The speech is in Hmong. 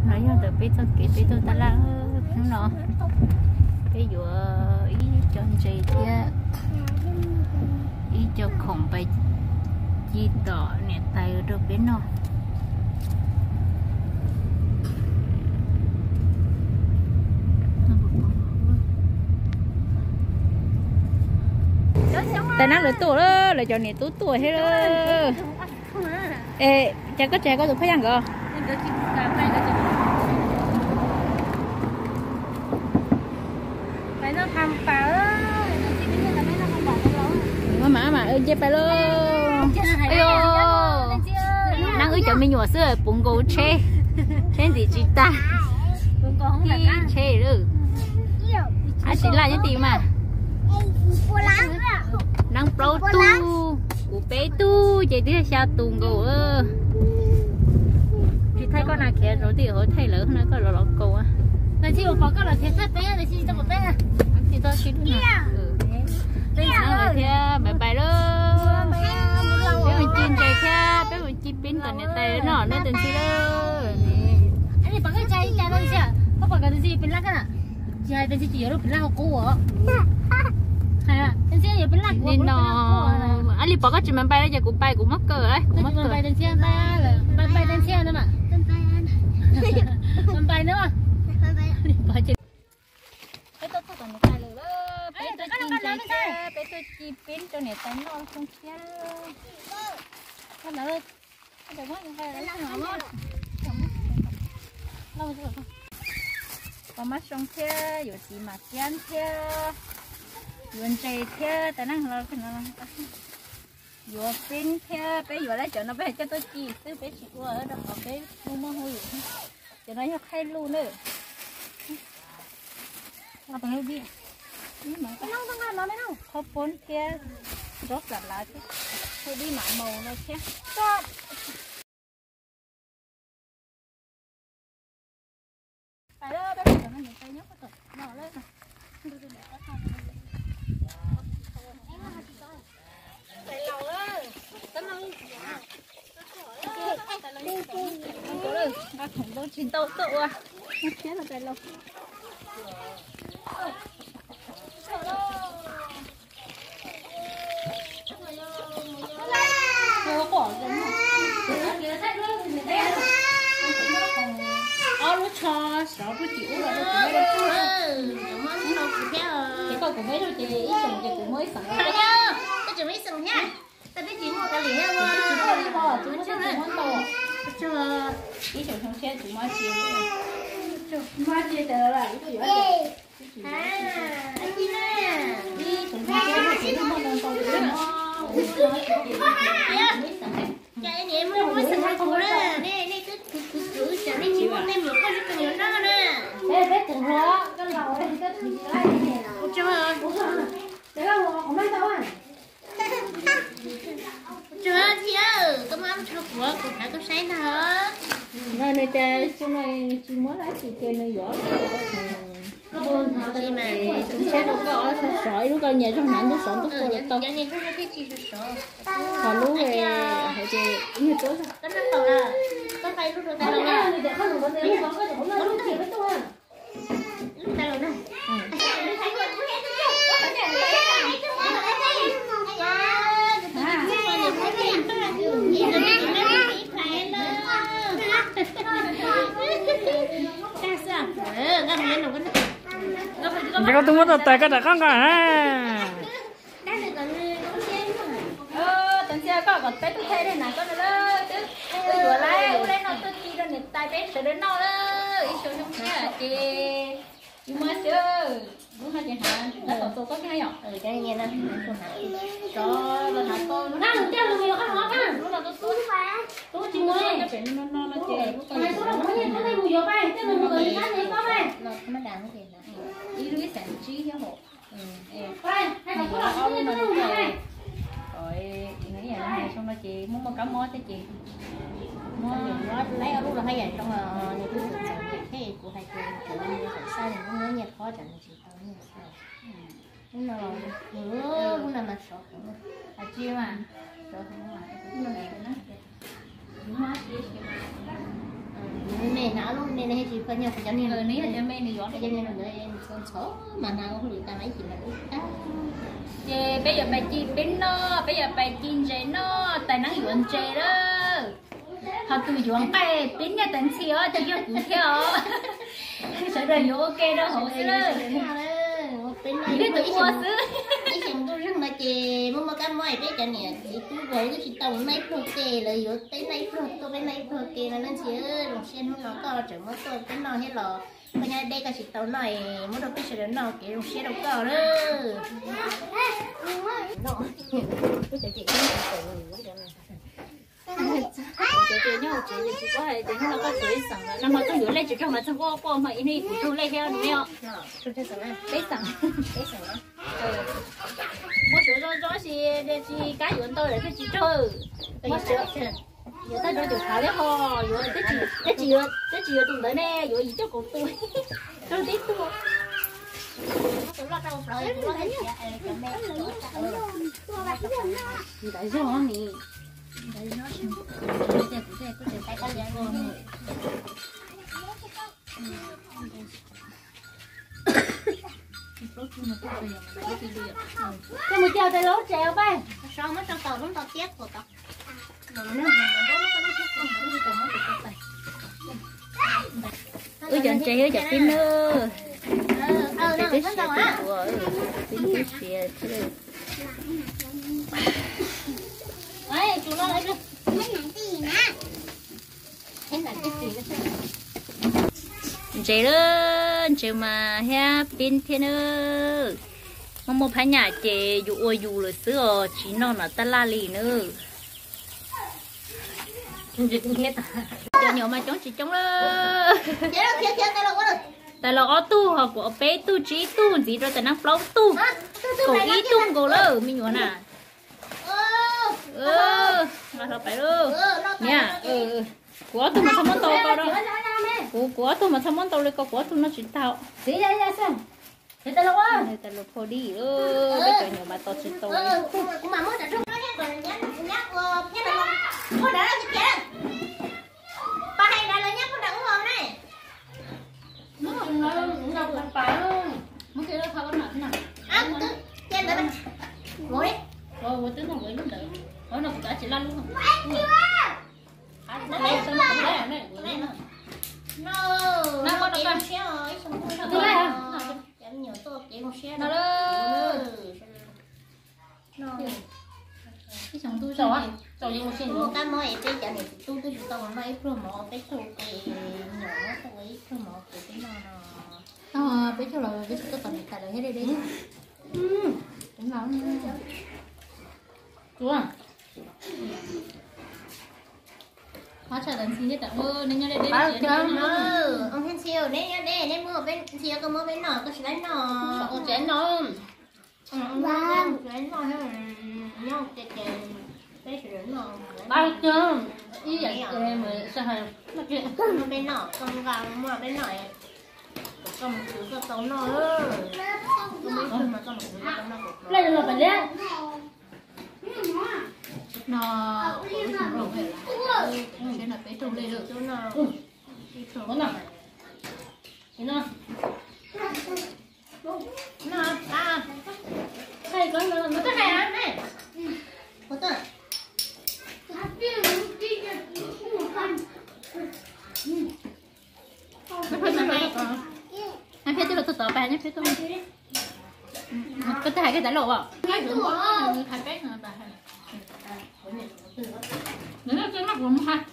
No yog ntawm peb txoj kev peb tuaj tab laj. Hnub no peb yuav ib co ntses thiab ib co khoom pais ci tom niam tais rau peb noj. Tais Neeb lawv tuaj lawm, lawv cov niam tub tuaj thiab lawm. Es cas koj tsis hais koj tus phab yaj nkawd? Mas mas nce pais lauj. Neeb wb cov me nyuam xwb puv nkaus tsheb, tsheb ntxim tsis tag. Ib tsheb lawm. Ab tsis laj nyob tim mas. Neeb plaub tug, kuv peb tug ces twb xya tus nkaus. Tsis thaij koj na, khiav rau tim hauv thaij lawv no koj los los kaus. Peb thiab bye bye lauj. Peb mus ci ntses thiab peb mus ci peb tom niam tais noj no tus ntxhw lawm. Li no, ab li pom koj tsis mas npai ces kuv pais kuv muab kaw, kuv muab kaw. Peb tuaj ci ntses thiab peb tuaj ci peb rau niam tais noj xyoo tshiab. Pom mab zoo thiab yuav txiv mam kiab thiab yuav ntses thiab tais neej los yuav feeb thiab peb yuav lawm cov no peb hais coj tuaj ci xwb peb tsis ua rau qhov peb muaj muaj hauj lwm. Cov no yog khaij luj na. Qhov poob thiab nrog xam lav thiab, hau dib mam maus no thiab. Nqa khoom ntau tsis ntau tuaj ua, nqa thiab los tais laus. Ob lub tsho sov puag tim ub los rau kuv, ces koj kuv muab ib xeem ces kuv muab ib xeem. Koj tseem muaj ib xeem thiab. Tsis muaj li os, tsis muaj, tsis muab ntau. Ib xeem tshiab tsis muab tsis, muab tsis tas lawm ib tug yuav. Cas nej muaj muaj xeem rau kuv na, nej twb kuv kuv kuv tsam nej tsis muaj nej muam koj tsis kawg yuav noj na. Peb tseem hluas, koj laus, koj tsis laib. Tsuag thiab, koj muab tsho kuv, kuv hais koj saib ntag. No nws cas xyoo no nws tsis muab dab tsi ces nws yuav. Tus tshiab rau koj, sov ib lub koj nyias zog hnav ntuj sov ntuj kua los tau. Qhov lub hais tias ib nyuag tuab zog. Ntshe koj twb muab tau tais koj rov qab nqa na. Tus ntxhais koj kom peb tuaj thaij dej hnav koj no lawm, twb yuav lawm, ua lawm no tuaj ci rau niam tais peb sawv daws noj lawm, ib xyoo xyoo tshiab ces yus muab xwb. Lub no ces hnav lawv tom txaus koj thiab yom. Lub no tuaj tuaj, lub no tuaj tuaj, lub no tuaj tuaj. Ib lub ib xeem tsib thiab hauv. Ob lub no, xyoo no ces muaj muaj kab mob thiab ces muab laib ob lub los haj yam zoo, nws twb txawm txaus thiab kuv hais tias kuv xav nws muab nyiaj qhob tsam nws tsis tau nyiaj. Lub no los, lub no mas sov heev, sov heev. Me na, me ne tsis poj nyob cov niag, nws yog cov me nws yuav cov niag ntawd ntxhov ntxhov mas hnav hauj lwm tag mas ib chim mam ua tag. Ces peb yuav pais ci peb noj, peb yuav pais ci ntses noj, tais neeb yuav ntses lawm. Ho tus yuav nqaij peb nyiaj tais ntxhi os, tsis yog kuv thiab os. Sawv daws yuav ua ke rau hauv xwb lawm. Peb noj ib tus ua xwb. Ib xyoos ntuj zeeg no ces muaj muaj kab mob peb cov niam txiv tub vauv twb tsis tau noj ib pluag ke, lawv yuav peb noj ib pluag tuaj, peb noj ib pluag ke no leej txiv. Zoo siab hnub no koj tseem muab tuaj peb noj thiab los koj nyob deb koj tsis tau noj, muab rau peb sawv daws noj kev zoo siab rau koj lawm. Ces nyob hauv tsev ces tsis paub hais tias hnub no koj txog ib xeem, nag hmo txog yuav lej tsis raug mas txog quaj quaj hmo ib hnub kuv raug lej thiab nws os. Peb xeem. Muab sawv zoo zoo sis tsis kam yuav ntau lawm thiaj tsis raug. Yuav tag nrho cov khav li ho, yuav twb tsis yuav tus ntawd ne, yuav yim cuaj kaum tus. Raug tib tug. Ntawd zog ni. Koj mus cog tes lub tsev pab. Wb cov ntses wb cov pib nawb. Peb tib siav, peb tib siav thiab. Ntses lawm, ntses mas thiab pib thiab nawb. Muaj muaj phab nyam ces yus ua yus lawm xwb os, tsis noj no tab laj li nawb. Cov nyuam mas coob tsis coob lawm. Tais los ob tug, ho kuv peb tug, tsib tug, ntxiv rau tais neeb plaub tug, kaum ib tug nkaus lawm me nyuam na. Niam, kuv ob tug mas txhob muab ntau ko, kuv, kuv ob tug mas txhob muab ntau li ko, kuv ob tug noj tsis tau. Tais los pha di, peb cov nyuam mas tos tsis tau li. Ib xyoos ntuj, mus kab mob es peb cov niam txiv tub twb tsis tau noj ib pluag mov, peb tuaj ua ke, nyuam tuaj ua ib pluag mov ces peb noj no. Peb tuaj los peb tsis tuaj tom niam tais lawv thiab deb deb. Ntxhi, neb nyob deb, neb muab peb, Ntxhi, koj muab peb noj, koj tsis laib noj, ua tsev noj. Nyob ces peb sawv daws noj. Ib yam ces muab peb noj, koj nqa muab peb noj, koj mus khwv koj tau noj. Koj muab ib tug mas koj mus khwv koj tau noj. Plaub los pais liab. No, siab no peb tug li lawm. Nyob peb tuaj los tuaj tod pab, nyob peb tuaj. Koj twb hais koj tas lus as. Hais peb no tas. Nws noj tsis noj kuv mus hais.